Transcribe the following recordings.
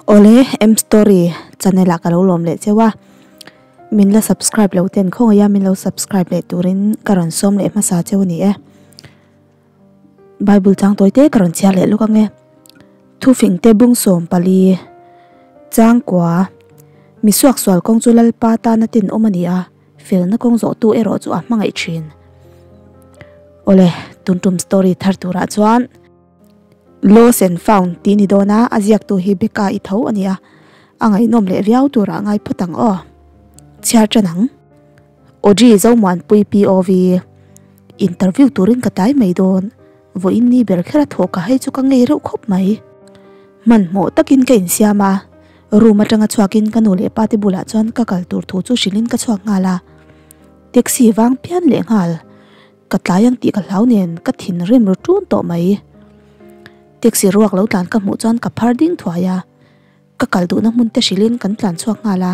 Awle M story channel ah ka lo lawm leh cheu a, min la subscribe lo ten khawngaih a min lo subscribe leh turin ka rawn sawm leh hmasa cheu a ni e. Bible chang tawi te ka rawn chhiar leh lawk ang e. Thufing te bungsawm pali changkua misuaksual kawng chu Lalpa tana tinawm a ni a. Felna kawng zawhtu erawh chu a hmangaih thin. Awle, tun tum story thar turah chuan Lost and Found tih ni dawn a, a ziaktu hi Becca i tho a ni a, a ngaihnawm leh viau turah ngai phawt ang aw. Chhiar tan ang. Audrey Zomuanpui POV Interview turin ka tlai mai dawn. Vawiin ni ber kher a thawh ka hei chu ka ngei reuh khawp mai. Hmanhmawh takin ka insiam a, room atanga chhuakin ka nu leh pa te bulah chuan ka kal tur thu chu hrilhin ka chhuak nghal a. Taxi vang phian leh nghal, ka tlai ang tih ka hlau nen ka thinrim ru tun tawh mai. Taxi ruak lo tlan ka hmuh chuan ka phar ding thuai a, ka kal duhna hmun te hrilhin kan tlan chhuak nghal a,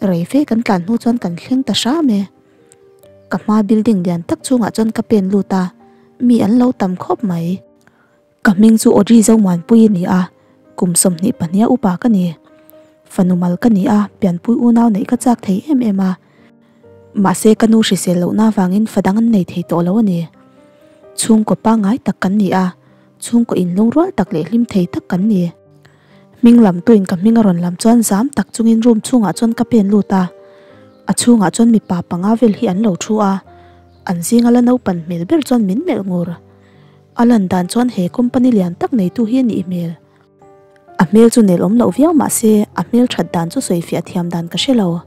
rei fe kan tlan hnu chuan kan thleng ta hram e. Ka hma building lian tak chhungah chuan ka pen lut a, mi an lo tam khawp mai. Ka hming chu Audrey Zomuanpui a ni a, kum 22 a upa ka ni. Fanu mal ka ni a, pianpui unau neih ka chak thei em em a. Mahse ka nu hrisel lohna avangin fa dang an nei thei tawh lo a ni. Chhungkaw pangngai tak kan ni a, chhungkaw inlungrual tak leh hlim thei tak kan ni. Hming lam tuin ka hming a rawn lam chuan zam tak chungin room chhungah chuan ka pen lut a, a chhungah chuan mipa panga vel hi an lo thu a, an zinga la naupan hmel ber chuan min melh ngur. A lan dan chuan he company lian tak neitu hi a nih hmel. A hmel chu nel awm loh viau mah se a hmel that dan chu sawi fiah thiam dan ka hre lo.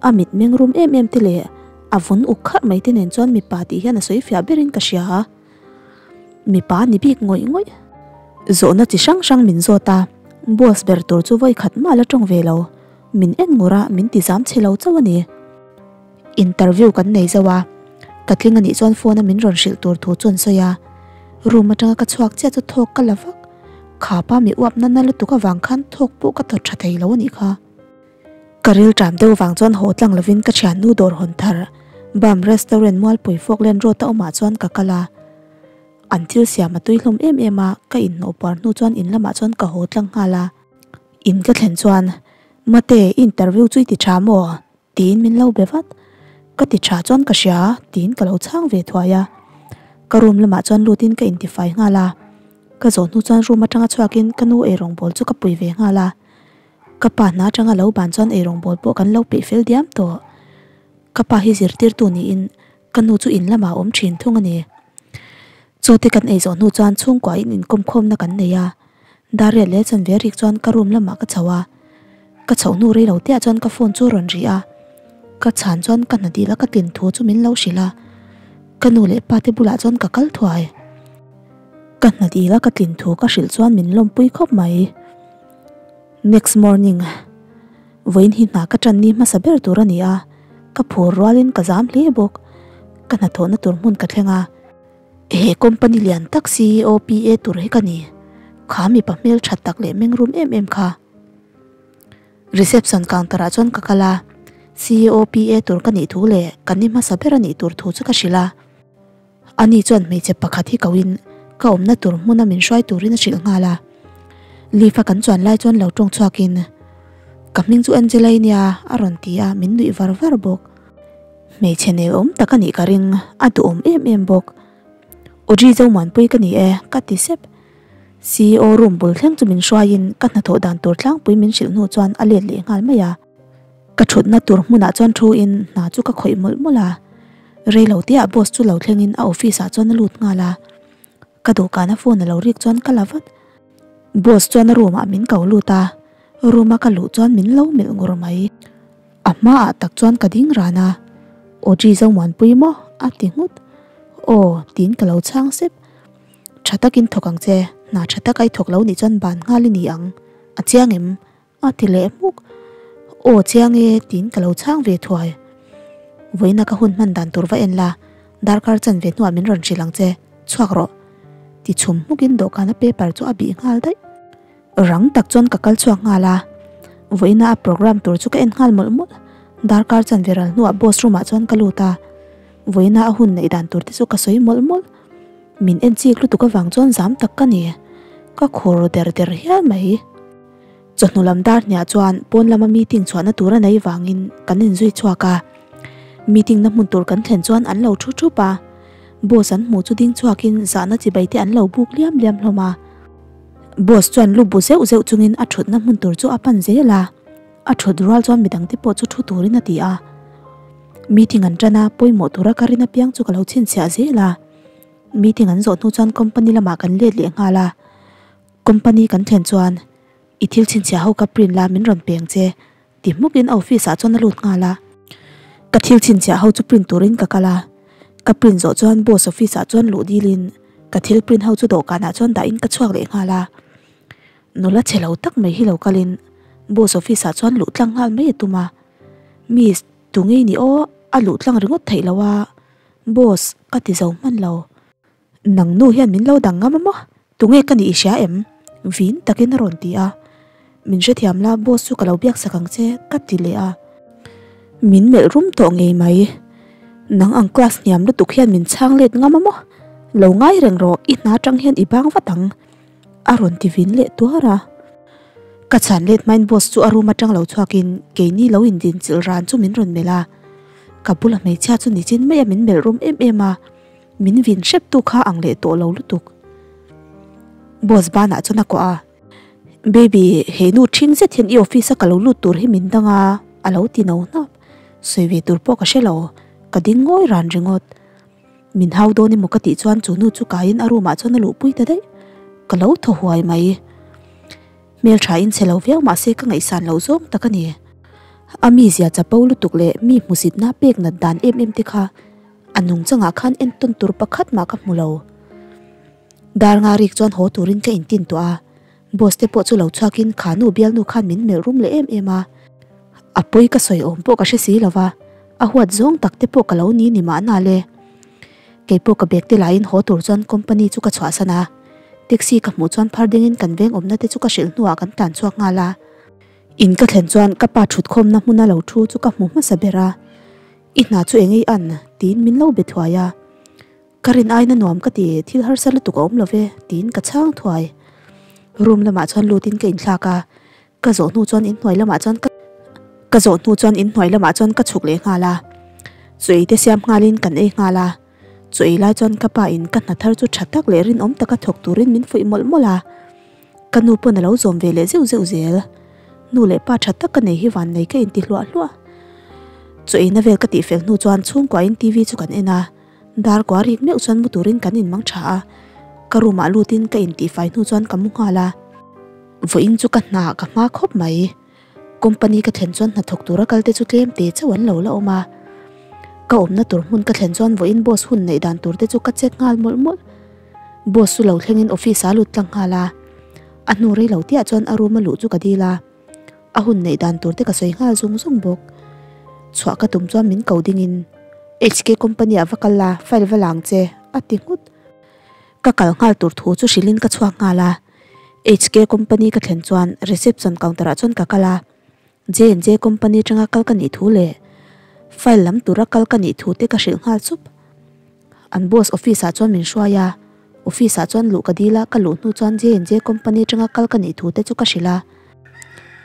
A mit meng rum em em te leh a vun uk kharh mai te nen chuan mipa tih hian a sawi fiah berin ka hria. Mipa ni bik ngawih ngawih. Zawhna chi hrang hrang min zawt a, boss ber tur chu vawi khat mah la tawng ve lo. Min en ngur a, min ti zam chhe lo chauh a ni. Interview kan nei zauh a, ka tling anih chuan phone a min rawn hrilh tur thu chu an sawi a. Room atanga ka chhuak chiah chu thawk ka la vak. Khapa mi uap nana lutuk avang khan thawk pawh ka tawt tha thei lo anih kha. Ka ril ṭam deuh vang chuan haw tlang lovin ka thiannu dawr hawn thar Bam Restaurant Mualpui Falkland Road a awmah chuan ka kal a. An thil siam a tui hlawm em em a, ka inhnawh puar hnu chuan in lamah chuan ka haw tlang nghal a. In ka thlen chuan, Mate, i interview chu i ti ṭha maw? Tiin min lo be vat. Ka ti ṭha chuan ka hria, tiin ka lo chhang ve thuai a. Ka room lamah chuan lutin ka intifai nghal a. Ka zawh hnu chuan room aṭanga chhuakin ka nu eirawngbawl chu ka pui ve nghal a. Ka pa hna atanga lo ban chuan eirawngbawl pawh kan lo peih fel diam tawh. Ka pa hi zirtirtu niin ka nu chu in lamah a awm thin thung a ni. Chaw te kan ei zawh hnu chuan chhungkua in inkawmkhawmna kan nei a. Dariat leh chanve rik chuan ka room lamah ka chho a. Ka chhoh hnu rei lo tiah chuan ka phone chu rawn ri a. Ka chhan chuan ka hna dil a ka tlin thu chu min lo hrilh a. Ka nu leh pa te bulah chuan ka kal thuai. Ka hna dil a ka tlin thu ka hrilh chuan min lawmpui khawp mai. Next morning, vawiin hi hna ka tan ni hmasa ber tur a ni a, ka phur rualin ka zam hle bawk. Ka hnathawhna tur hmun ka thleng a, he company lian tak CEO PA tur hi ka ni, kha mipa hmel tha tak leh mengrum em em kha. Reception counter ah chuan ka kal a, CEO PA tur ka nih thu leh ka ni hmasa ber a nih tur thu chu ka hrilh a. Ani chuan hmeichhe pakhat hi koin ka awmna tur hmuna min hruai turin a hrilh nghal a. Lift a kan chuan lai chuan lo tawng chhuakin, Ka hming chu Angela i nia a rawn ti a, min nuih var var bawk. Hmeichhe nelawm tak a nih ka ring, a duhawm em em bawk. Audrey Zomuanpui ka ni e, ka ti sep. Ceo room bul thleng chu min hruaiin ka hnathawh dan tur tlangpui min hrilh hnu chuan a let leh nghal mai a. Ka thutna tur hmunah chuan thu in hna chu ka khawih mawlh mawlh a. Reilo te ah boss chu lo thleng in a office ah chuan a lut nghal a. Ka dawhkan a phone a lo rik chuan ka la vat. Boss chuan a room ah min ko lut a, room a ka luh chuan min lo melh ngur mai. A hma ah tak chuan ka ding ran a, Audrey Zomuanpui maw? a ti nghut. Aw tiin ka lo chhang sep. Tha takin thawk ang che, hna tha tak ai thawk lo nih chuan ban nghal i ni ang, a chiang em? A ti leh hmuk. Aw chiang e tiin ka lo chhang ve thuai. Vawiina ka hun hman dan tur va en la, darkar chanve hnuah min rawn hrilh ang che, chhuak rawh. Ti chhum hmukin dawhkana paper chu a bih nghal daih. Rang tak chuan ka kal chhuak nghal a, vawiina a program tur chu ka en nghal mawlh mawlh. Darkar chanve ral hnuah boss room ah chuan ka lut a, vawiina a hun neih dan tur te chu ka sawi mawlh mawlh. Min en chik lutuk avang chuan zam tak ka ni, ka khur der der hial mai. Chawhnu lam dar hniah chuan pawn lama meeting chhuahna tur a nei vangin kan inzui chhuak a. Meeting na hmun tur kan thlen chuan an lo thu thup a. Boss an hmuh chu ding chhuakin zahna chibai te an lo buk liam liam hlawm a. Boss chuan lu bu zeuh zeuh chungin a thutna hmun tur chu a pan zel a. A thut rual chuan midang te pawh chu thu turin a ti a. Meeting an tan a, pawimawh tura ka rin apiang chu ka lo chhinchhiah zel a. Meeting an zawh hnu chuan company lamah kan let leh nghal a. Company kan thlen chuan i thil chhinchhiah ho ka print la min rawn peng che ti hmukin a office ah chuan a lut nghal a. Ka thil chhinchhiah ho chu print turin ka kal a. Ka print zawh chuan boss office ah chuan luh dilin ka thil print ho chu dawhkanah chuan dahin ka chhuak leh nghal a. Nula chhe lo tak mai hi lo kalin boss office ah chuan luh tlang nghal mai a tum a. Miss, tunge i nih aw? A luh tlang ringawt theih lo a. Boss, ka ti zo hman lo. Nang nu hian min lo dang ngam a maw? Tunge ka nih i hria em? Vin takin a rawn ti a. Min hrethiam la, boss chu ka lo biak sak ang che, ka ti leh a. Min melh rum tawh ngei mai. Nang ang class hniam lutuk hian min chhang let ngam a maw? Lo ngai reng rawh, i hna atang hian i bang vat ang, a rawn ti vin leh tuar a. Ka chhan let hmain boss chu a room atang lo chhuakin keini lo indinchilh ran chu min rawn melh a. Ka bula hmeichhia chu nichin maia min melh rum em em a. Min vin hrep tu kha ang leh tawh lo lutuk. Boss banah chuan a kuah a, Baby, he nu ṭhing zet hian i office a ka lo lut tur hi min dang a, a lo ti no hnap. Sawi ve tur pawh ka hre lo, ka ding ngawi ran ringawt. Min hau dawn emaw ka tih chuan chu nu chu kaiin a room ah chuan a luhpui ta daih. Ka lo thaw huai mai. Hmelṭha in chhe lo viau mahse ka ngaihsan loh zawng tak a ni. A mizia chapo lutuk leh mi hmusitna pek nat dan em em te kha A nungchangah khan entawn tur pakhat mah ka hmu lo. Dar nga rik chuan haw turin ka intin tawh a, boss te pawh chu lo chhuakin kha nu bialnu khan min melh rum leh em em a. A pawi ka sawi awm pawh ka hre si lo va, a huat zawng tak te pawh ka lo ni ni mahna le. Kei pawh ka bag te laiin haw tur chuan company chu ka chhuahsan a, taxi ka hmuh chuan phar dingin kan veng awmna te chu ka hrilh hnuah kan tlan chhuak nghal a. In ka thlen chuan ka pa thutkhawmna hmuna lo thu chu ka hmu hmasa ber a. I hna chu eng ei an? tiin min lo be thuai a. Ka rin aina nuam ka ti, thil harsa lutuk a awm lo ve, tiin ka chhang thuai. Room lamah chuan lutin ka inthlak a, ka zawh hnu chuan inhnuai lamah chuan ka ka zawh hnu chuan inhnuai lamah chuan ka chhuk leh nghal a. Chaw ei te siam nghalin kan ei nghal a. Chaw ei lai chuan ka pa in ka hna thar chu tha tak leh rinawm taka thawk turin min fuih mawlh mawlh a. Ka nu pawn a lo zawm ve leh zeuh zeuh zel. Nu leh pa tha tak ka nei hi vannei ka inti hluah hluah. Chaw eina vel ka tih fel hnu chuan chhungkuain TV chu kan en a, dar kua rik meuh chuan mu turin kan inmang tha a. Ka room ah lutin ka intihfai hnu chuan ka mu nghal a. Vawiin chu ka hna ka hma khawp mai. Company ka thlen chuan hnathawk tura kal te chu tlem te chauh an lo la awm a. Ka awmna tur hmun ka thlen chuan vawiin boss hun neih dan tur te chu ka check nghal mawlh mawlh. Boss chu lo thlengin office ah a lut tlang nghal a. A hnu rei lo tiah chuan a room a luh chu ka dil a. A hun neih dan tur te ka sawi nghal zung zung bawk. Chhuah ka tum chuan min ko dingin HK company ah va kal la, file va lang che a ti nghut. Ka kal nghal tur thu chu hrilhin ka chhuak nghal a. HK company ka thlen chuan reception counter ah chuan ka kal a, J&J company atanga kal ka nih thu leh file lam tura kal ka nih thu te ka hrilh nghal chup. An boss office ah chuan min hruai a, office ah chuan luh ka dil a, ka luh hnu chuan J&J company atanga kal ka nih thu te chu ka hrilh a.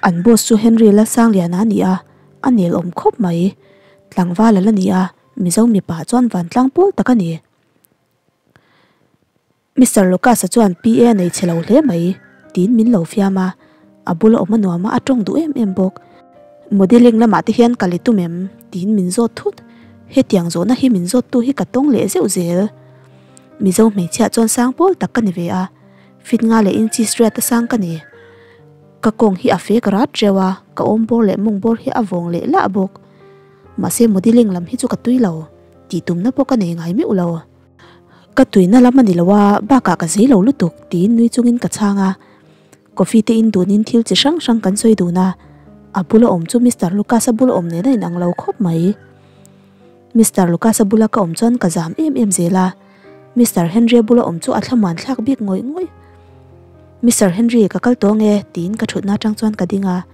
An boss chu Henry Lalsangliana a ni a, a nel awm khawp mai. Tlangval a la ni a, Mizo mipa chuan vantlang pawl tak a ni. Mister Lucas-a chuan PA a nei chhe lo hle mai, tiin min lo fiam a, a bula awm a nuam a, a tawng duh em em bawk. Modelling lamah te hian ka let tum em? tiin min zawt thut. Hetiang zawhna hi min zawttu hi ka tawng leh zeuh zel. Mizo hmeichhia chuan sang pawl tak ka ni ve a, fit nga leh inches riat a sang ka ni. Ka kawng hi a fek rat reuh a, ka awm bawr leh mawng bawr hi a vawng leh lah bawk. Mahse modelling lam hi chu ka tui lo, tih tumna pawh ka nei ngai meuh lo. Ka tuina lam a ni lo a, bakah ka zei lo lutuk tiin nui chungin ka chhang a. Coffee te in dunin thil chi hrang hrang kan sawi dun a, a bula awm chu Mister Lucas-a bula awm nen a inang lo khawp mai. Mister Lucas-a bula ka awm chuan ka zam em em zel a, Mister Henry-a bula awm chu a thlamuan thlak bik ngawih ngawih. Mister Henry, ka kal tawng e tiin ka thutna atang chuan ka ding a.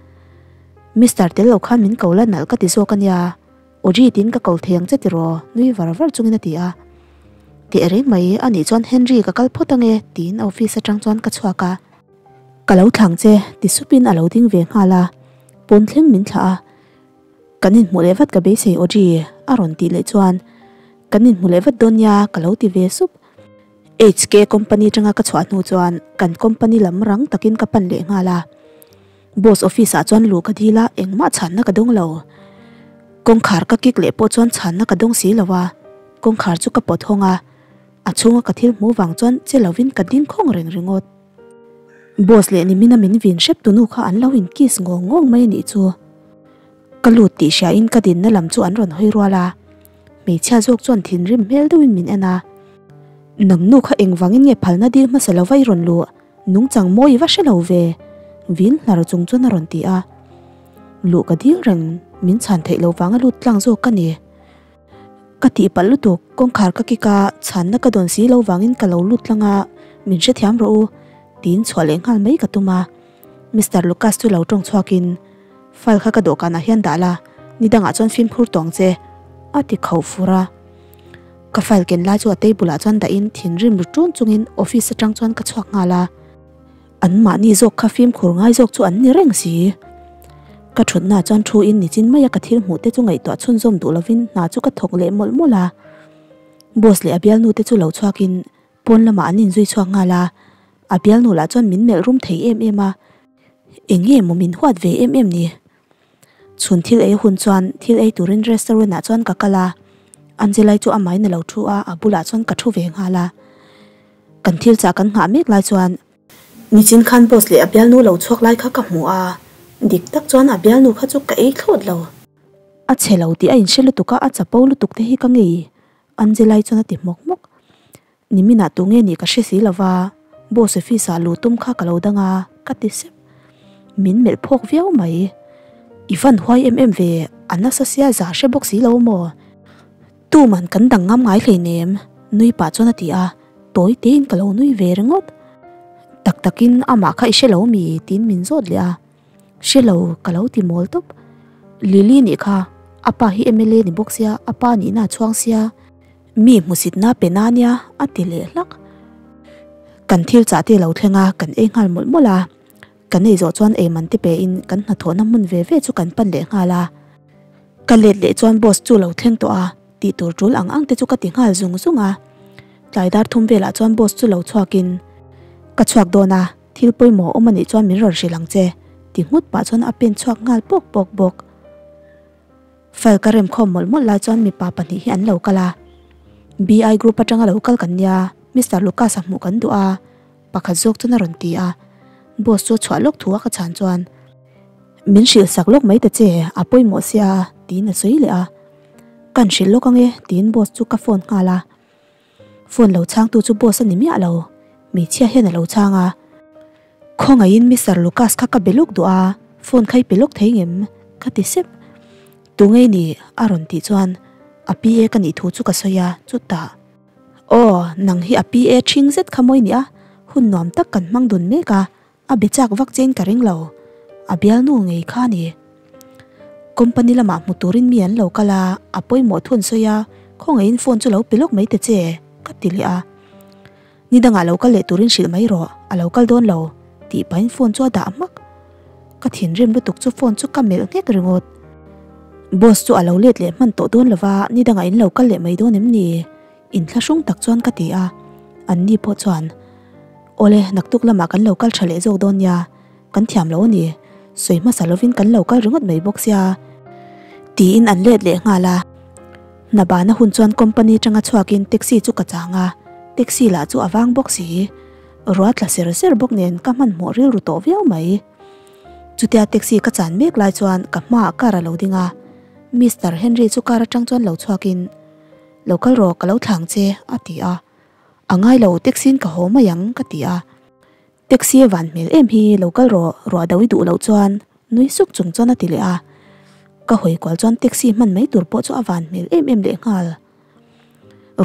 Mister tel lo khan min ko la nalh ka ti zawk a nia. Audrey tiin ka ko thei ang che tiraw? Nui var var chungin a ti a. Teh reng mai, anih chuan Henry ka kal phawt ange tiin a office atang chuan ka chhuak a. Ka lo thlang che ti supin a lo ding ve nghal a, pawn thleng min thlah a. Kan inhmuh leh vat ka beisei Audrey a rawn tih leh chuan Kan inhmu leh vat dawn nia ka lo ti ve sup. HK company atanga ka chhuah hnu chuan kan company lam rang takin ka pan leh nghal a. Boss office ah chuan luh ka dil a, engmah chhanna ka dawng lo. Kawngkhar ka kik leh pawh chuan chhanna ka dawng si lo a, kawngkhar chu ka pawt hawng a, a chhunga ka thil hmuh vang chuan che lovin ka ding khawng reng ringawt. Boss leh nimina min vin hrep tunu kha an lo in kiss ngawng ngawng mai a nih chu. Ka lut tih hria in ka dinna lam chu an rawn hawi rual a, hmeichhia zawk chuan thinrim hmel deuhin min en a. Nang nu kha engvangin nge phalna dil hmasa lova i rawn luh? Nungchang mawi i va hre lo ve, vin hlar chung chuan a rawn ti a. Luh ka dil reng, min chhan theih lo vanga lut tlang zawk ka ni. Ka tihpalh lutuk, kawngkhar ka kik a, chhanna ka dawn si lo vangin ka lo lut tlang a, min hrethiam rawh u, tiin chhuah leh nghal mai ka tum a. Mister Lucas chu lo tawng chhuakin, File kha ka dawhkanah hian dah la, ni dangah chuan fimkhur tawng che, a ti khauh fur a. Ka file ken lai chu a table ah chuan dahin thinrim ru ṭun chungin office aṭang chuan ka chhuak nghal a. An mahni zawk kha fimkhur ngai zawk chu an ni reng si. Ka ṭhutna chuan thu in nichin maia ka thil hmuh te chu ngaihtuah chhunzawm duh lovin hna chu ka thawk leh mawlh mawlh a. Boss leh a bialnu te chu lo chhuakin pawn lamah an inzui chhuak nghal a. A bialnu lah chuan min melh rum thei em em a. Eng nge maw min huat ve em em ni? Chhun thil ei hun chuan thil ei turin restaurant ah chuan ka kal a, Angelai chu amahin a lo thu a, a bulah chuan ka thu ve nghal a. Kan thil chah kan nghah mek lai chuan. Nichin khan boss leh a bialnu lo chhuak lai kha ka hmu a, dik tak chuan a bialnu kha chu ka ei thlawt lo. A chhe lo tih a inhre lutuk a, a chapo lutuk te hi ka ngei, Angelai chuan a ti hmawk hmawk. Niminah tunge nih ka hre si lova, boss office ah luh tum kha ka lo dang a, ka ti sep. Min melh phawk viau mai. I van huai em em ve, a nasa sia za hre bawk si lo maw? Tuman kan dang ngam ngai hleinem, nui pah chuan a ti a, tawi tein ka lo nui ve ringawt. Tak takin amah kha i hre lo mi? tiin min zawt leh a. Hre lo, ka lo ti mawl tawp. Lily nih kha, a pa hi mla ni bawk sia, a pa nihna a chhuang sia. Mi hmusitna pe na nia a ti leh hlak. Kan thil chah te lo thleng a, kan ei nghal mawlh mawlh a. Kan ei zawh chuan eiman te pe in kan hnathawhna hmun ve ve chu kan pan leh nghal a. Ka let leh chuan boss chu lo thleng tawh a, tih tur tul ang ang te chu ka ti nghal zung zung a. Tlai dar thum velah chuan boss chu lo chhuak in, Ka chhuak dawn a, thil pawimawh awm anih chuan min rawn hrilh ang che, ti nghut pah chuan a pen chhuak nghal pawk pawk bawk. File ka rem khawm mawlh mawlh lai chuan mipa pahnih hi an lo kal a. BI group atanga lo kal kan nia, Mister Lucas a hmuh kan duh a, pakhat zawk chuan a rawn ti a. Boss chu a chhuah lawk thu a ka chhan chuan, Min hrilh sak lawk mai ta che, a pawimawh sia, tiin a sawi leh a. Kan hrilh lawk ange, tiin boss chu ka phone nghal a. Phone lo chhangtu chu boss a ni miah lo, hmeichhia hian a lo chhang a. Khawngaihin Mister Lucas kha ka be lawk duh a, phone kha i pe lawk thei ngem? Ka ti sep. Tu ngei ni? A rawn tih chuan a PA ka nih thu chu ka sawi a, chutah. Aw, nang hi a PA ṭhing zet kha mawi nia, hun nuam tak kan hmang dun mek a, A be chak vak chein ka ring lo, a bialnu ngei kha a ni. Company lamah hmu turin mi an lo kal a, a pawimawh thu an sawi a, khawngaihin phone chu lo pe lawk mai ta che, ka ti leh a. Ni dangah lo kal leh turin hrilh mai rawh, a lo kal dawn lo, tih pahin phone chu a dah hmak. Ka thinrim lutuk chu phone chu ka melh nghek ringawt. Boss chu a lo let leh hman tawh dawn lova, ni dangah in lo kal leh mai dawn em ni? Inthlahrung tak chuan ka ti a, anni pawh chuan, Awle, naktuk lamah kan lo kal tha leh zawk dawn nia, kan thiam lo a ni, sawi hmasa lovin kan lo kal ringawt mai bawk sia, tiin an let leh nghal a. Hna bana hun chuan company tanga chhuakin taxi chu ka chang a, taxi lah chu a vang bawk si. Ruah tla ser ser bawk nen ka hmanhmawh rilru tawh viau mai. Chutia taxi ka chan mek lai chuan ka hmaah car a lo ding a, Mister Henry chu car atang chuan lo chhuakin, Lo kal rawh ka lo thlang che a ti a, a ngai lo taxi in ka haw mai ang ka ti a, taxi a van hmel em hi lo kal rawh ruah do i duh loh chuan nui suk chung chuan a ti leh a, ka hawi kual chuan taxi hman mai tur pawh chu a van hmel em em leh nghal.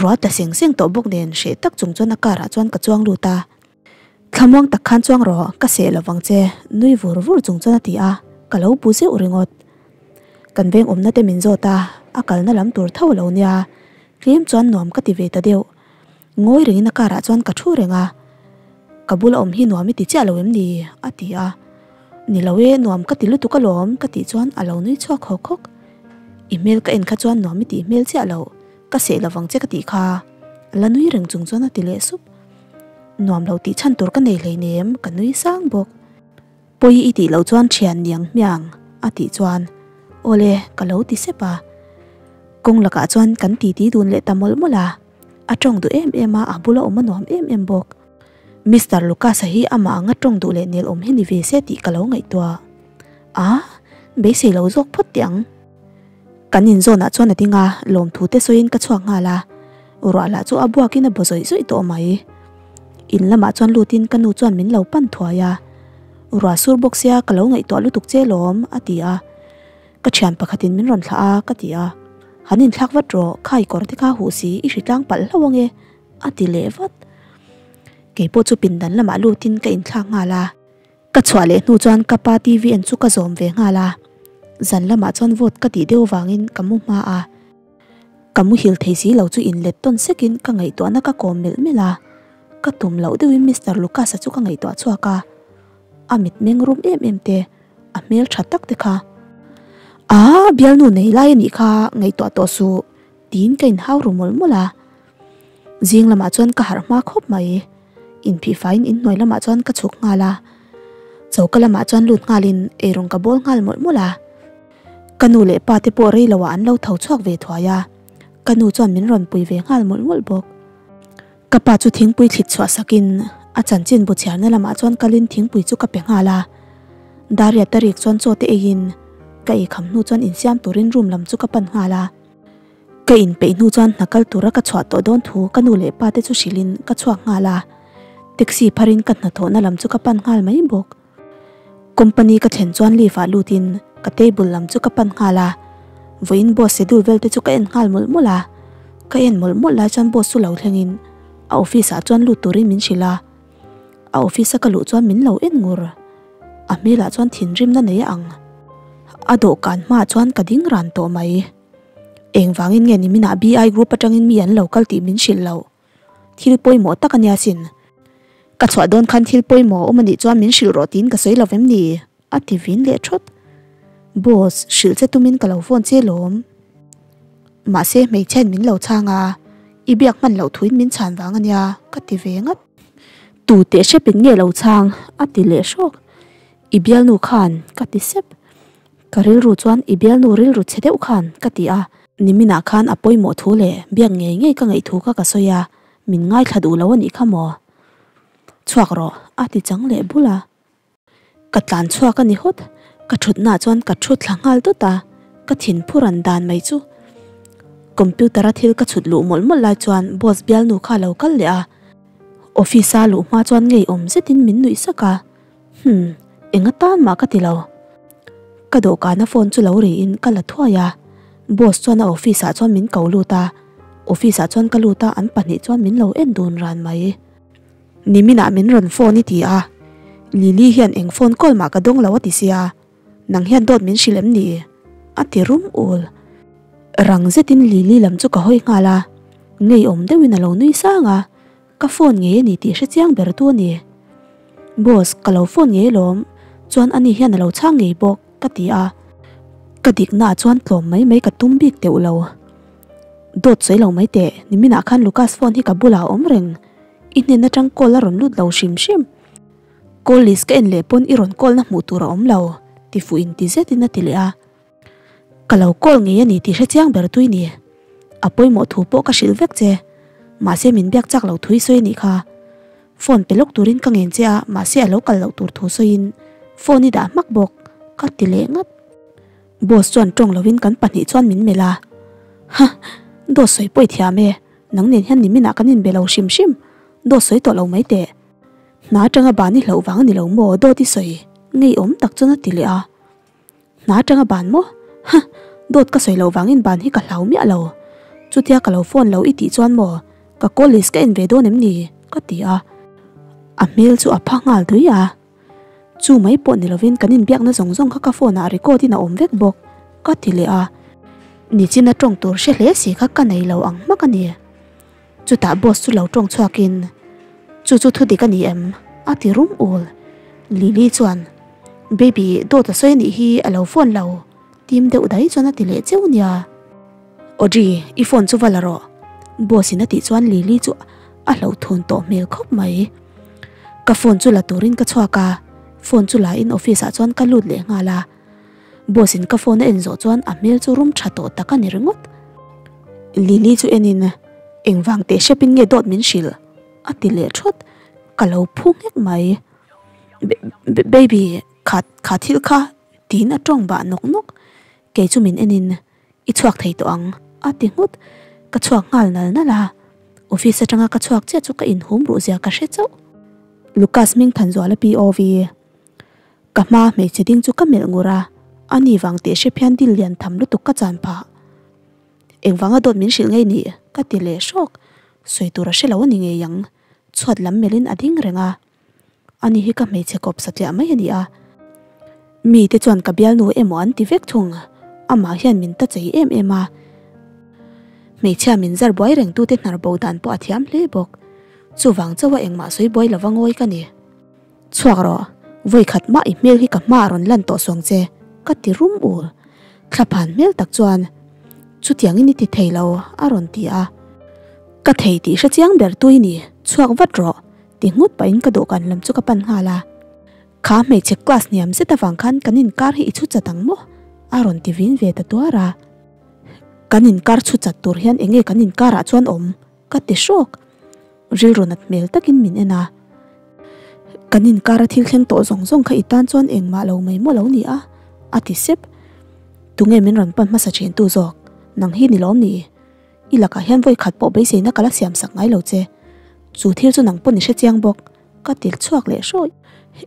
Ruah tla seng seng tawh bawk nen hreh tak chung chuan a car ah chuan ka chuang lut a, Thlamuang tak khan chuang rawh, ka seh lo vang che, nui vur vur chung chuan a ti a, ka lo bu zeuh ringawt. Kan veng awmna te min zawt a, a kalna lam tur tho lo nia, tlem chuan nuam ka ti ve ta deuh. Ngawi rengin a car ah chuan ka thu reng a. Ka bula awm hi nuam i ti chiah lo em ni? a ti a. Ni lo e, nuam ka ti lutuk alawm ka tih chuan a lo nui chhuak hawk hawk. I hmel ka en kha chuan nuam i tih hmel chiah lo, ka seh lovang che ka tih kha. La nui reng chung chuan a ti leh sup. Nuam lo tih chhan tur ka nei hleinem ka nui sang bawk. Pawi i tih loh chuan thian niang hmiang a tih chuan awle ka lo ti sep a. Kawng lakah chuan kan titi dun leh ta mawlh mawlh a, a tawng duh em em a, a bula awm a nuam em em bawk. Mister Lucas-a hi amah anga tawng duh leh nel awm hi ni ve se tih ka lo ngaihtuah a, beisei lo zawk phawt teh ang. Kan inzawnah chuan a ding a, lawmthu te sawiin ka chhuak nghal a, ruah lah chu a buakin a baw zawih zawih tawh mai. In lamah chuan lutin ka nu chuan min lo pan thuai a, Ruah sur bawk sia ka lo ngaihtuah lutuk che lawm a ti a, ka thian pakhatin min rawn thlah a ka ti a, Han inthlak vat rawh, khai kawr te kha huh si i hritlang palh hlauh ange a ti leh vat. Keipawh chu pindan lamah lutin ka inthlak nghal a. Ka chhuah leh hnu chuan ka pa TV en chu ka zawm ve nghal a, zan lamah chuan vawt ka tih deuh vangin ka mu hma a. Ka muhil thei si lo chu inlet tawn sekin ka ngaihtuahna ka kawm melh melh a, ka tum loh deuhin Mister Lucas-a chu ka ngaihtuah chhuak a, a mitmeng rum em em te, a hmel tha tak te kha. Aa, bialnu nei lai a nih kha, ngaihtuah tawh suh, tiin ka inhau ru mawlh mawlh a. Zing lamah chuan ka harh hma khawp mai. Inphihfaiin inhnuai lamah chuan ka chhuk nghal a. Choka lamah chuan lut nghalin eirawng ka bawl nghal mawlh mawlh a. Ka nu leh pa te pawh rei loah an lo tho chhuak ve thuai a. Ka nu chuan min rawn pui ve nghal mawlh mawlh bawk. Ka pa chu thingpui thlit chhuah sakin a chanchin bu chhiarna lamah chuan kalin thingpui chu ka pe nghal a. Daria tarik chuan chaw te eiin ka eikham hnu chuan insiam turin room lam chu ka pan nghal a. Ka inpeih hnu chuan hna kal tura ka chhuah tawh dawn thu ka nu leh pa te chu hrilhin ka chhuak nghal a, taxi pharin ka hnathawhna lam chu ka pan nghal mai bawk. Company ka thlen chuan lift ah lutin ka table lam chu ka pan nghal a, vawiin boss schedule vel te chu ka en nghal mawlh mawlh a, ka en mawlh mawlh lai chuan boss chu lo thlengin a office ah chuan lut turin min hrilh a, a office a ka luh chuan min lo en ngur. A hmelah chuan thinrimna nei a ang. A dawhkan hmaah chuan ka ding ran tawh mai. Engvangin nge niminah BI group atangin mi an lo kal tih min hrilh loh? Thil pawimawh tak a nia sin. Ka chhuah dawn khan thil pawimawh a awm a nih chuan min hrilh rawh tiin ka sawi lo vem ni? A ti vin leh thawt. Boss, hrilh che tumin ka lo phone che lawm. Mahse hmeichhiain min lo chhang a, i biak hman loh thuin min chhan vang a nia ka ti ve ngat. Tu teh hrepin nge lo chhang? A ti leh hrawk. I bialnu khan ka ti sep. Ka rilru chuan i bialnu rilru chhe deuh khan ka ti a. Niminah khan a pawimawh thu leh biak ngei ngei ka ngaih thu kha ka sawi a, min ngaithla duh lo a nih kha maw? Chhuak rawh a ti chang leh bul a. Ka tlan chhuak a ni hawt, ka thutnaah chuan ka thu thla nghal dawt a, ka thin phu ran dan mai chu. Computer a thil ka chhut luh mawlh mawlh lai chuan boss bialnu kha a lo kal leh a, office a luh hma chuan ngeiawm zetin min nuih sak a. Hum, eng atan mah ka ti lo. Ka dawhkana phone chu lo riin ka la thuai a, boss chuan a office ah chuan min ko lut a, office ah chuan ka lut a an pahnih chuan min lo en dun ran mai. Niminah min rawn phone i ti a, Lily hian eng phone call mah ka dawng lo a ti sia, nang hian dawt min hrilh em ni? A ti rum ul. Rang zetin Lily lam chu ka hawi nghal a, ngeiawm deuhin a lo nui sang a. Ka phone ngei a ni tih hre chiang ber tu a ni. Boss, ka lo phone ngei alawm, chuan ani hian a lo chhang ngei bawk, ka ti a. Ka diknaah chuan tlawm mai mai ka tum bik teuh lo. Dawt sawi lo mai teh, niminah khan Lucas phone hi ka bulah a awm reng. I hnen atang call a rawn lut lo hrim hrim. Call list ka en leh pawn i rawn call na hmuh tur a awm lo, ti fuh in ti zetin a ti leh a. Ka lo call ngei a ni tih hre chiang ber tui ni. A pawimawh thu pawh ka hrilh vek che. Mahse min biak chak loh thu i sawi a nih kha. Phone pe lawk turin ka ngen che a, mahse a lo kal loh tur thu sawiin phone i dah hmak bawk, ka ti leh ngat. Boss chuan tawng lovin kan pahnih chuan min melh a. Huh! Dawt sawi pawh i thiam e, nang nen hian niminah kan inbe lo hrim hrim, dawt sawi tawh lo mai teh. Hna atanga ban i hlauh vang a ni lo maw dawt i sawi? Ngeiawm tak chuan a ti leh a. Hna atanga ban maw? Huh! Dawt ka sawi loh vangin ban hi ka hlau miah lo. Chutia ka lo phone lo i tih chuan maw ka call list ka en ve dawn em ni? Ka ti a. A hmel chu a pha nghal dui a. Chu mai pawh ni lovin kan inbiakna zawng zawng kha ka phone ah record in a awm vek bawk ka ti leh a. Nichina tawng tur hre hle si kha ka nei lo ang hmak a ni. Chutah boss chu lo tawng chhuakin, Chu chu thudik a ni em? A ti rum ul. Lily chuan, Baby, dawt a sawi anih hi, a lo phone lo. Tim deuh dai chuan a ti leh cheu nia. Audrey, i phone chu va la rawh. Boss in a tih chuan Lily chu a hlauhthun tawh hmel khawp mai. Ka phone chu la turin ka chhuak a, phone chu la in office ah chuan ka lut leh nghal a. Boss in ka phone a en zawh chuan a hmel chu rum tha tawh tak a ni ringawt. Lily chu en in, Engvang teh hrep in nge dawt min hrilh? A ti leh thawt, ka lo phu nghek mai. Baby, kha kha thil kha tiin a tawng bah nawk nawk. Kei chu min en in, I chhuak thei tawh ang, a ti nghut. Ka chhuak nghal nal nal a, office atanga ka chhuak chiah chu ka inhum ruh zia ka hre chauh. Lucas hming Thanzuala POV. Ka hma hmeichhe ding chu ka melh ngur a, ani vang teh hrep hian dil lian tham lutuk ka chan phah. Engvanga dawt min hrilh ngei nih? ka ti leh hrawk. Sawi tur a hre lo a ni ngei ang. Chhuat lam melhin a ding reng a. Ani hi ka hmeichhe kawp satliah mai a ni a. Mite chuan ka bialnu emaw an ti vek thung. Amah hian min ta chei em em a. Hmeichhia min zar buai reng tute hnar bo dan pawh a thiam hle bawk. Chuvang chauha engmah sawi buai lova ngawi ka ni. Chhuak rawh, vawi khat mah i hmel hi ka hma a rawn lan tawh suang che, ka ti rum ul. Thlaphan hmel tak chuan, Chutiangin i ti thei lo, a rawn ti a. Ka thei tih hre chiang ber tui ni, chhuak vat rawh, ti nghut pahin ka dawhkan lam chu ka pan nghal a. Kha hmeichhe class hniam zet avang khan kan inkar hi i chhu chat ang maw? a rawn ti vin ve ta tuar a. Kan inkar chhu chat tur hian enge kan inkarah chuan awm? Ka ti hrawk. Rilru nat hmel takin min en a. Kan inkar a thil thleng tawh zawng zawng kha i tan chuan engmah lo mai maw lo ni a? A ti sep. Tunge min rawn pan hmasa thin tu zawk? Nang hi ni lawm ni? I lakah hian vawi khat pawh beiseina ka la siam sak ngai lo che. Chu thil chu nang pawn i hre chiang bawk. Ka til chhuak leh hrawih.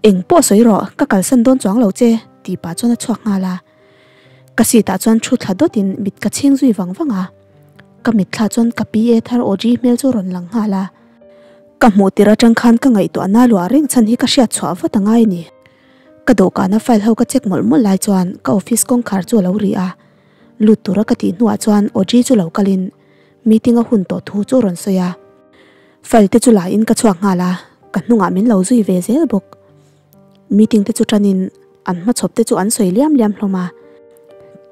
Eng pawh sawi rawh, ka kalsan dawn chuang lo che, tih pah chuan a chhuak nghal a. Ka seat ah chuan thu thla dawtin mit ka chhing zui vang vang a. Ka mitthla chuan ka PA thar Audrey hmel chu rawn lang nghal a. Ka hmuh tir atang khan ka ngaihtuah na luah reng chhan hi ka hriat chhuah vat a ngai ni. Ka dawhkana file ho ka check mawlh mawlh lai chuan ka office kawngkhar chu a lo ri a. Lut tura ka tih hnuah chuan Audrey chu lo kalin meeting a hun tawh thu chu a rawn sawi a. File te chu la in ka chhuak nghal a, ka hnungah min lo zui ve zel bawk. Meeting te chu tanin an hmachhawp te chu an sawi liam liam hlawm a.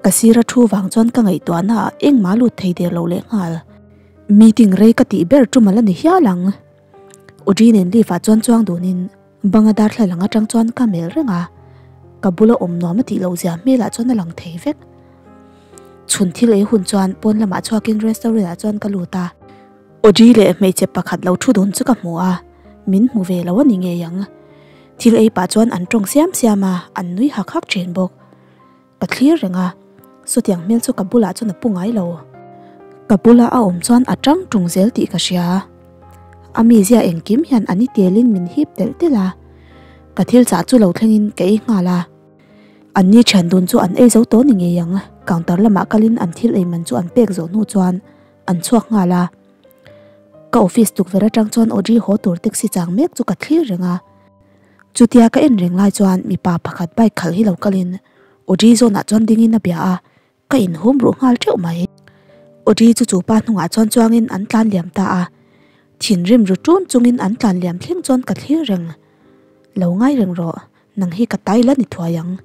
Ka sira thu vang chuan ka ngaihtuahna ah engmah lut thei der lo leh nghal. Meeting rei ka tih ber tum ala ni hial ang. Audrey nen lift ah chuan chuang dunin banga darthlalang atang chuan ka melh reng a. Ka bula awm nuam a tih loh zia hmelah chuan a lang thei vek. Chhun thil ei hun chuan pawn lamah chhuakin restaurant ah chuan ka lut a. Audrey leh hmeichhe pakhat lo thu dun chu ka hmu a, min hmu ve lo a ni ngei ang. Thil ei pah chuan an tawng siam siam a, an nui hak hak thin bawk. Ka thlir reng a, sawtiang hmel chu ka bulah chuan a pu ngai lo. Ka bula a awm chuan a tang tung zel tih ka hria. A mizia engkim hian an i telin min hip telh telh a, ka thil chah chu lo thlengin ka ei nghal a. An ni thian dun chu an ei zo tawh ni ngei ang, counter lamah kalin an thil ei man chu an pek zawh hnu chuan An chhuak nghal a. Ka office tukverh atang chuan Audrey haw tur taxi chang mek chu ka thlir reng a. Chutia ka en reng lai chuan mipa pakhat bike khalh hi lo kalin Audrey zawnah chuan dingin a bia a, ka inhum ruh nghal teuh mai. Audrey chu chu pa hnungah chuan chuangin an tlan liam ta a. Thinrim ru tun chungin an tlan liam thleng chuan ka thlir reng. Lo ngai reng rawh, nang hi ka tai la ni thuai ang.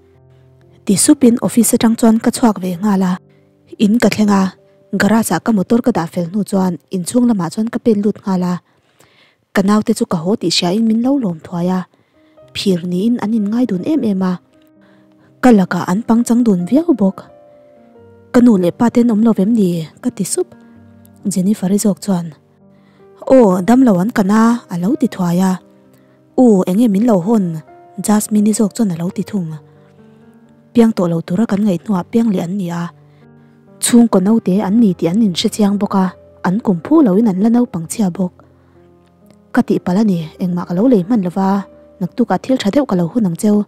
Ti supin office atang chuan ka chhuak ve nghal a. In ka thleng a, garage ah ka motor ka dah fel hnu chuan inchhung lamah chuan ka pen lut nghal a. Ka naute chu ka haw tih hriain min lo lawm thuai a, phir niin an inngai dun em em a. Ka lakah an pangchang dun viau bawk. Ka nu leh pa ten awm lo vem ni? ka ti sup. Jennifer-i zawk chuan, Aw, damlo an kan a, a lo ti thuai a. U, enge min lo hawn? Jasmine-i zawk chuan a lo ti thung. Piang tawh lo tura kan ngaih hnuah piang leh an ni a. Chhungkaw naute an ni tih an inhre chiang bawk a, an kum phu loin an la naupang chhia bawk. Ka tihpalh a ni, engmah ka lo lei hman lova, naktukah thil tha deuh ka lo hun ang cheu.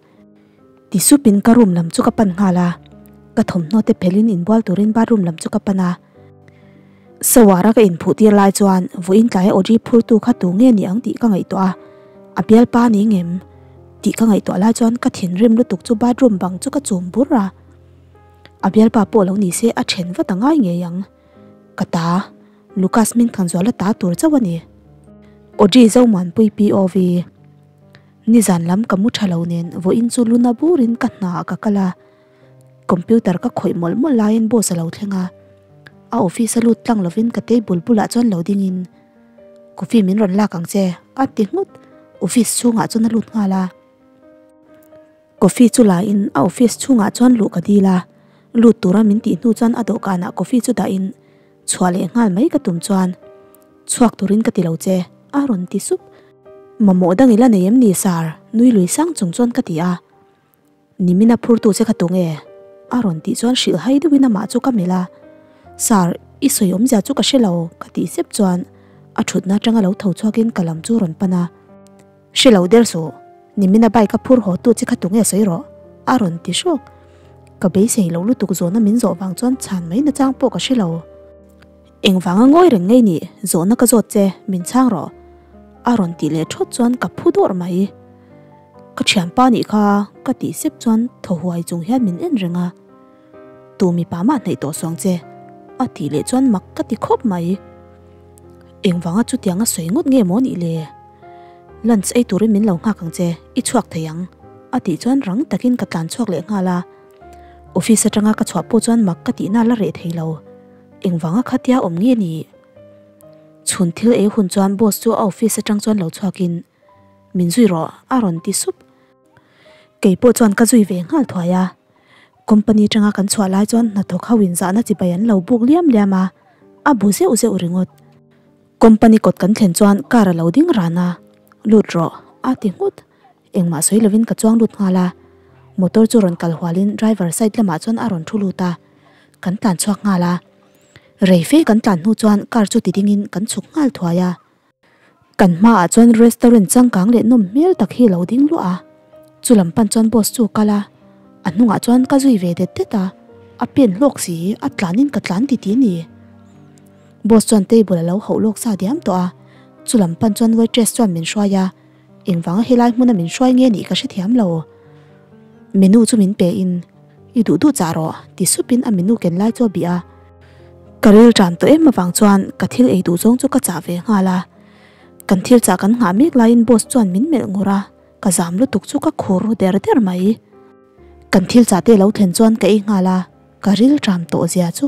Ti supin ka room lam chu ka pan nghal a, ka thawmhnaw te phelhin inbual turin bathroom lam chu ka pan a. Sawara ka inphuh tir lai chuan vawiin tlaia Audrey phurtu kha tu nge ni ang tih ka ngaihtuah a, a bialpa ni ngem tih ka ngaihtuah lai chuan ka thinrim lutuk chu bathroom bang chu ka chum bur a, a bialpa pawh lo ni se a then vat a ngai ngei ang. Ka ta, Lucas min Thanzuala ta tur chauh a ni. Audrey Zomuanpui POV. Nizan lam ka mu tha lo nen vawiin chu luna burin ka hna ah ka kal a, computer ka khawih mawlh mawlh laiin boss a lo thleng a, a office a lut tlang lovin ka table bulah chuan lo dingin coffee min rawn lak ang che a ti nghut, office chhungah chuan a lut nghal a. Coffee chu la in a office chhungah chuan luh ka dil a, lut tura min tih hnu chuan a dawhkanah coffee chu dah in chhuah leh nghal mai ka tum chuan chhuak turin ka ti lo che a rawn ti sup. Mamawh dang ila nei em ni sir? Nui lui sang chung chuan ka ti a. Nimina phurtu che kha tunge? A rawn tih chuan hrilh hai deuhin amah chu ka melh a. Sir, i sawi awmzia chu ka hre lo ka tih sep chuan a thutna atanga lo tho chhuakin ka lam chu rawn pan a. Hre lo der suh, nimina bike a phur haw tu che kha tunge sawi rawh? A rawn ti hrawk. Ka beisei loh lutuk zawhna min zawh vang chuan chhan mai nachang pawh ka hre lo. Engvanga ngawi reng ngei nih zawhna ka zawt che, min chhang rawh. A rawn tih leh thawt chuan ka phu dawrh mai. Ka thianpa nih kha ka tih sep chuan thaw huai chung hian min en reng a. Tu mipa mah hnaih tawh suang che a tih leh chuan mak ka ti khawp mai. Engvanga chutiang a sawi ngawt nge maw nih le? Lunch ei turin min lo nghak ang che, i chhuak thei ang a tih chuan rang takin ka tlan chhuak leh nghal a. Office atanga ka chhuah pawh chuan mak ka tihna la reh thei lo. Engvanga khatia awm nge nih? Chhun thil ei hun chuan boss chu a office atang chuan lo chhuakin min zui rawh a rawn ti sup. Kei pawh chuan ka zui ve nghal thuai a. Company atanga kan chhuah lai chuan hnathawk ho in zahna chibai an lo buk liam liam a, a bu zeuh zeuh ringawt. Company kawt kan thlen chuan car a lo ding ran a, lut rawh a ti nghut. Engmah sawi lovin ka chuang lut nghal a, motor chu rawn kal hualin driver side lamah chuan a rawn thu lut a, kan tlan chhuak nghal a. Rei fe kan tlan hnu chuan car chu ti dingin kan chhuk nghal thuai a. Kan hmaah chuan restaurant changkang leh nawm hmel tak hi a lo ding luah a, chu lam pan chuan boss chu a kal a, a hnungah chuan ka zui ve det det a, a pen hlawk si, a tlanin ka tlan ti ti a ni. Boss chuan table a lo hauh lawk sa diam tawh a, chu lam pan chuan waitress chuan min hruai a. Engvanga helai hmuna min hruai nge nih ka hrethiam lo. Menu chu min pe in, I duh duh chah rawh, ti sup in a menu ken lai chu a bih a. Ka ril tan tawh em avang chuan ka thil ei duh zawng chu ka chah ve nghal a. Kan thil chah kan nghah mek laiin boss chuan min melh ngur a, ka zam lutuk chu ka khur ru der der mai. Kan thil chah te lo thlen chuan ka ei nghal a, ka ril ṭam tawh zia chu.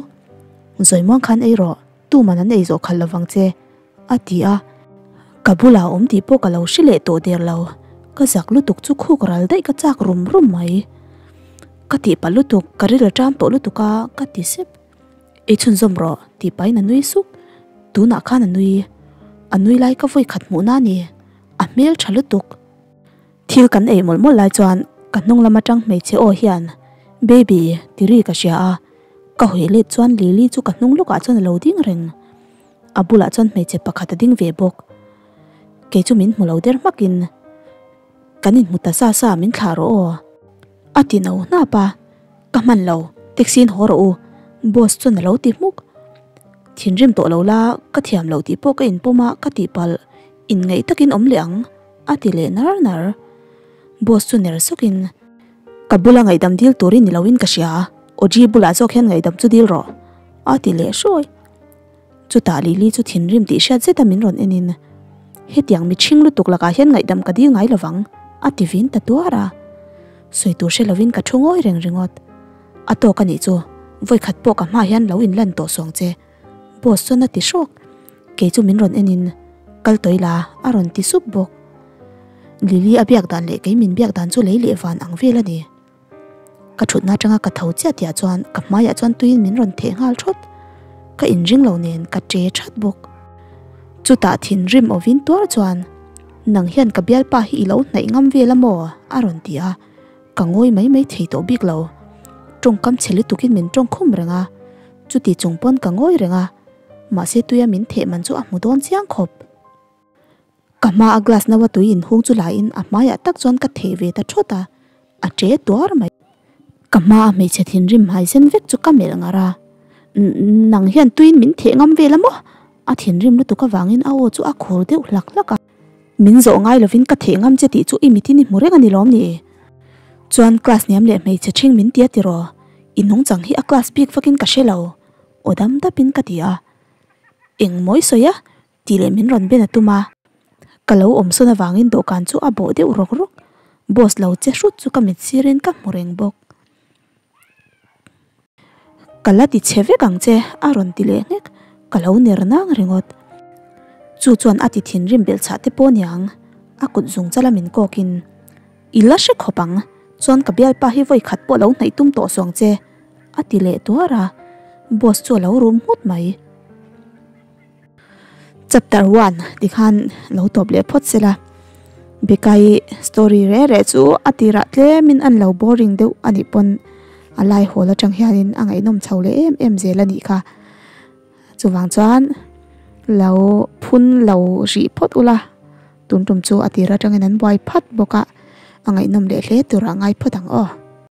Zawimuang khan ei rawh, tuman an ei zawh khalh lovang che. A ti a, ka bulah awm tih pawh ka lo hre leh tawh der lo, ka zak lutuk chu khuk ral daih ka chak rum rum mai. Ka tih palh lutuk, ka ril a ṭam tawh lutuk a, ka ti sep. Ei chhunzawm rawh tih pahin a nui suk, tunah khan a nui, a nui lai ka vawi khat hmuhna a ni, a hmel ṭha lutuk. Thil kan ei mawlh mawlh lai chuan ka hnung lam atang hmeichhe aw hian Baby ti ri ka hria a, ka hawi let chuan Lily chu ka hnung lawkah chuan a lo ding reng. A bulah chuan hmeichhe pakhat a ding ve bawk. Kei chu min hmu lo der hmakin kan inhmu ta sa sa min thlah rawh aw. A ti no hnap a, ka hman lo, taxi in haw rawh u, boss chuan a lo ti hmuk. Thinrim tawh lo la, ka thiam lo tih pawh ka inpawm a, ka tihpalh, inngaih takin awm leh ang, a ti leh nar nar. Boss chu ner sawkin, Ka bula ngaihdam dil turin ni loin ka hria, Audrey bulah zawk hian ngaihdam chu dil rawh, a ti leh hrawi. Chutah Lily chu thinrim tih hriat zeta min rawn enin, Hetiang mithring lutuk lakah hian ngaihdam ka dil ngai lovang, a ti vin ta tuar a. Sawi tur hre lovin ka thu ngawi reng ringawt. A tawk a nih chu, vawikhat pawh ka hmaah hian lo inlan tawh suang che, boss chuan a ti hrawk. Kei chu min rawn enin, Kal tawih la, a rawn ti sup bawk. Lily a biak dan leh kei min biak dan chu lei leh van ang vel a ni. Ka thutna atanga ka tho chiah tihah chuan ka hmaiah chuan tuiin min rawn theh nghal thawt. Ka inring lo nen ka che that bawk. Chutah thinrim awin tuar chuan, Nang hian ka bialpa hi i lo hnaih ngam vel a maw? a rawn ti a, ka ngawi mai mai thei tawh bik lo. Tawngkam chhe lutukin min tawng khum reng a, chuti chung pawn ka ngawi reng a, mahse tuia min theh man chu a hmu dawn chiang khawp. Ka hma a glass no a tui inhung chu la in a hmaiah tak chuan ka theh ve ta thawt a, a che tuar mai. Ka hma a hmeichhe thinrim hmai sen vek chu ka melh ngar a, Nang hian tuiin min theh ngam vel a maw? A thinrim lutuk avangin a aw chu a khur deuh hlak hlak a. Min zawh ngai lovin ka theh ngam che tih chu i mitin i hmu reng a ni lawm ni? Chuan class hniam leh hmeichhe ṭhing min tia tiraw? I nungchang hi a class bik vakin ka hre lo, aw dam dapin ka ti a. Eng mawi sawi a? Tih leh min rawn ben a tum a. Ka lo awm sawn avangin dawhkan chu a bawh deuh rawk rawk. Boss lo che hrut chu ka mit sirin ka hmu reng bawk. Ka la ti chhe vek ang che a rawn ti leh nghek. Ka lo ner nang ringawt. Chu chuan a ti thinrim belh chhah te pawh niang. A kut zung chala min kawkin I la hre khawp ang, chuan ka bialpa hi vawi khat pawh lo hnaih tum tawh suang che a ti leh tuar a. Boss chu a lo rum nghut mai. Chapter 1 tikhan lo tawp leh phawt sela. Bekai story reh reh chu a tirah tlemin an lo boring deuh a nih pawn a lai hawl atang hianin a ngaihnawm chho leh em em zel a nih kha. Chuvang chuan lo phun lo rih phawt ula tun tum chu a tir atangin an buai phat bawk a, a ngaihnawm leh hle turah ngai phawt ang aw.